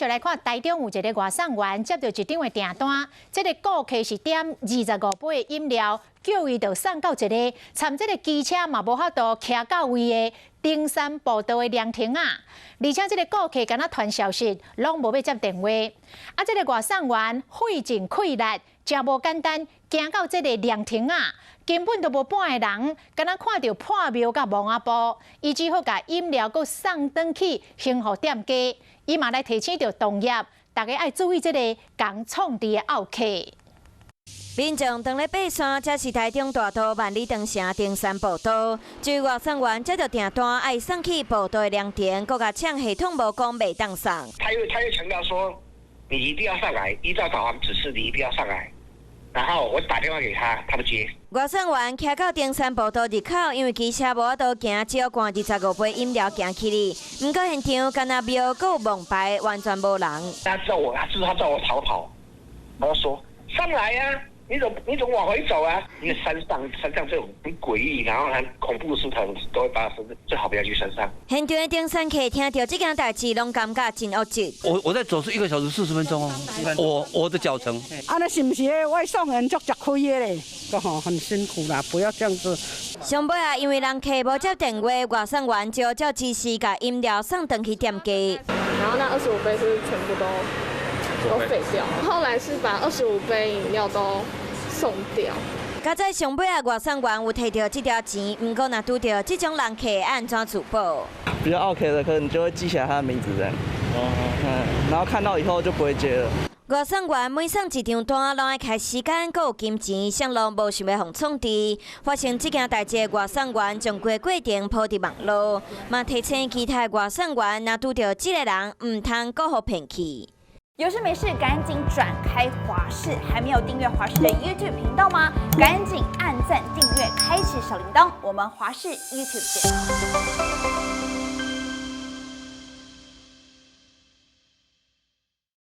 續來看，台中有一个外送員接到一張的訂單，這个顧客是點二十五杯的飲料，叫伊就送到一个，參這个機車嘛無法度騎到位的登山步道的涼亭仔，而且這个顧客敢若傳消息，攏無欲接電話。啊，這个外送員費盡氣力，誠無簡單，行到這个涼亭仔，根本都無半个人，敢若看著破廟佮墓仔埔，伊只好共飲料閣送轉去，還予店家。伊嘛來提醒著同業，大家愛注意這个共創治的漚客。民眾當咧爬山，這是台中大肚萬里長城登山步道。這位外送員接到訂單，愛送去步道的涼亭，閣共嗆系統無講袂當送。他又強調說，你一定要上來，依照導航指示，你一定要上來。然後我打電話給他，他不接。外送員騎到登山步道入口，因為機車無法度行，只好灌25杯飲料行去哩。毋過現場敢若廟閣有墓牌，完全無人。他知道我，他知道他叫我逃跑，我說上來呀，你怎麼往回走啊？因為山上這種很詭異，然後很恐怖的事情都會發生，最好不要去山上。現場的登山客聽著這件代誌，攏感覺真惡質。我在走是1個小時40分鐘哦，我的腳程。啊，那是毋是彼外送員足食虧的咧？吼，很辛苦啦，不要這樣子。上尾啊，因為人客無接電話，外送員就照指示共飲料送轉去店家。然後那二十五杯是全部都廢掉，後來是把二十五杯飲料都送掉。佳哉上尾啊，外送員有提著這條錢，毋過若拄著這種人客，按怎自保？比較奧客的，可能就會記起來他的名字這樣。哦，嗯，然後看到以後就不會接了。外送員每送一張單，攏愛開時間，閣有金錢，啥攏無想欲予創治。發生這件代誌的外送員，將規過程 po 佇網路，嘛提醒其他外送員，若拄著這个人，毋通閣予騙去。有事沒事趕緊轉開華視，還沒有訂閱華視的 YouTube 頻道嗎？趕緊按讚訂閱，開啟小鈴鐺。我們華視 YouTube 見。